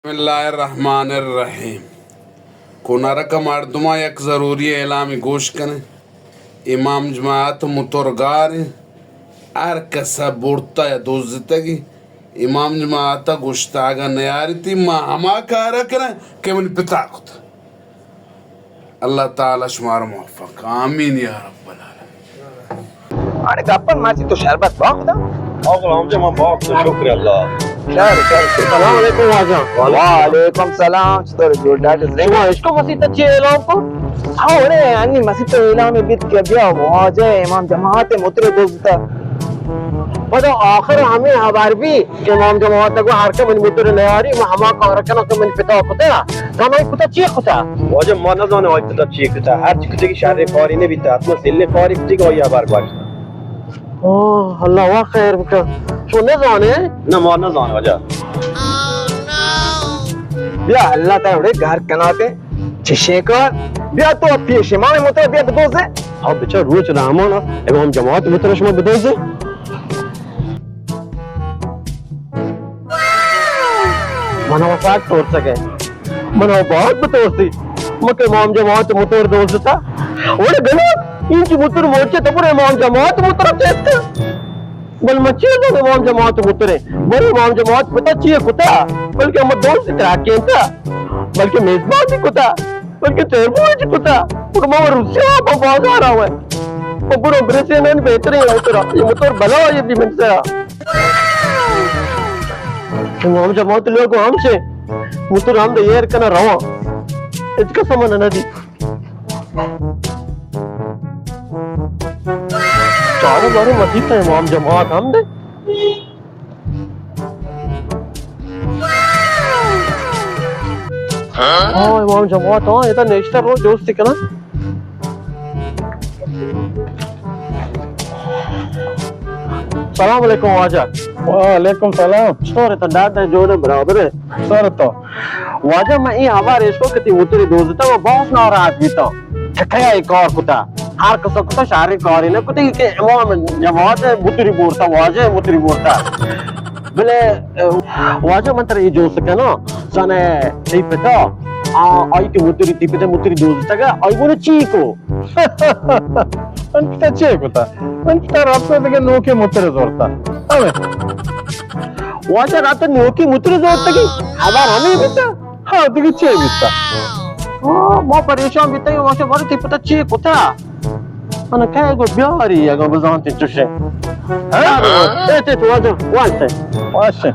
بسم اللہ الرحمن الرحیم۔ کنرک مردماں یک ضروری اعلامی گوش کنیں۔ امام جماعت مترگار، ہر کس برتا یا دزتگی، امام جماعت گوشتاگا نیارتی، ما ہما کارا کنیں کہ منی پتا کت۔ اللہ تعالی شمارا موفق۔ آمین یا رب العالمین۔ اڑے گپن مرچی تو شربت باختا؟ آقا ہم جا ما باختا، شکر اللہ۔ شر، شر، شر۔ السلام علیکم واجہ۔ وعلیکم سلام، چطور جوڑ ڈاکٹر زین؟ شما اشکو مسیت چی اعلان کو؟ ہاں، اڑے انی مسیت اعلان بیت کہ بیا واجہ امام جماعت متر دوزتا۔ پدا آخر ہمیں خبر بی کہ امام جماعت گو ہر کہ منی متر نیاری، ما ہما کار کناں کہ منی پتا کتا۔ ہمائی کتا چی کتا؟ واجہ ما نزاناں آئی پتا چی کتا۔ ہر چی کتے کہ شر کاری نہ بیتا، حتما سلیں کاری کتے کہ آئی خبر گوشت۔ اوہ، اللہ وا خیر بکن۔ تو نزانے؟ نہ، ما نزاناں واجہ۔ بیا اللہ تعالی اڑے گار کناتے۔ چشیں کار؟ بیا تو پیش امام متر بیا بدوزے۔ ہاں بچا، روچ رحمان امام جماعت متر شما بدوزے۔ من ء ساک ترسگ ء، من ء باز بترسی، من کہ امام جماعت متر دوزتا۔ اوڑے گنا، اینچی متر مرچے تو پر امام جماعت متر چیست۔ بل من چی زاناں امام جماعت متر ہے؟ بل امام جماعت پتا چی کتا؟ بلکہ ہم دوست تراکینتا، بلکہ میزبان بھی کتا۔ بلکہ تیربو چی کتا؟ تو ما روسیا با بازار آوے۔ تو برو برسے نن بہترین ہے ترا۔ یہ متر بلا یہ بھی من سرا۔ امام جماعت لوگ ہم سے۔ متر ہم دے ایر کنا رواں۔ اچ قسم نہ دی۔ چاروں بارے مسیت ہے امام جماعت ہم دے۔ ہاں، امام جماعت، ہاں، ادا نشتہ رو جوست کناں۔ سلام علیکم واجہ۔ وعلیکم سلام۔ چطور ہے تو؟ ڈاڈ ہے، جوڑ ہے، برابر ہے؟ سر تو۔ واجہ، من اے ہبر اشکو کہ تی متری دوزتا، من باز ناراحت بیتا۔ چکیا اے کار کتا؟ ہر کسا کتا شہری کاری نہ کتی کہ امام جماعت متری بورتا، واجہ متری بورتا۔ بلے، اه، واجہ من ترا اے جوست کناں، زانے تی پتا، آ، آئی کہ متری، تی پتا متری دوزتگا، آئی گونے چی کو؟ من پتا چے کتا؟ من پتا رفتا دگہ نوکے متر زورتا۔ ہمیں۔ واجہ رفتا نوکے متر زورتگی؟ ہبر ہمیں بیتا؟ ہاں، دگہ چے بیتا؟ آ، ما پریشان بیتا، واجہ بارے تی پتا چے کتا؟ من کئے گو بیاری اگاں بزانتی چوشیں۔ ہاں؟ اے تے تو واجہ، وانتے۔ واجہ۔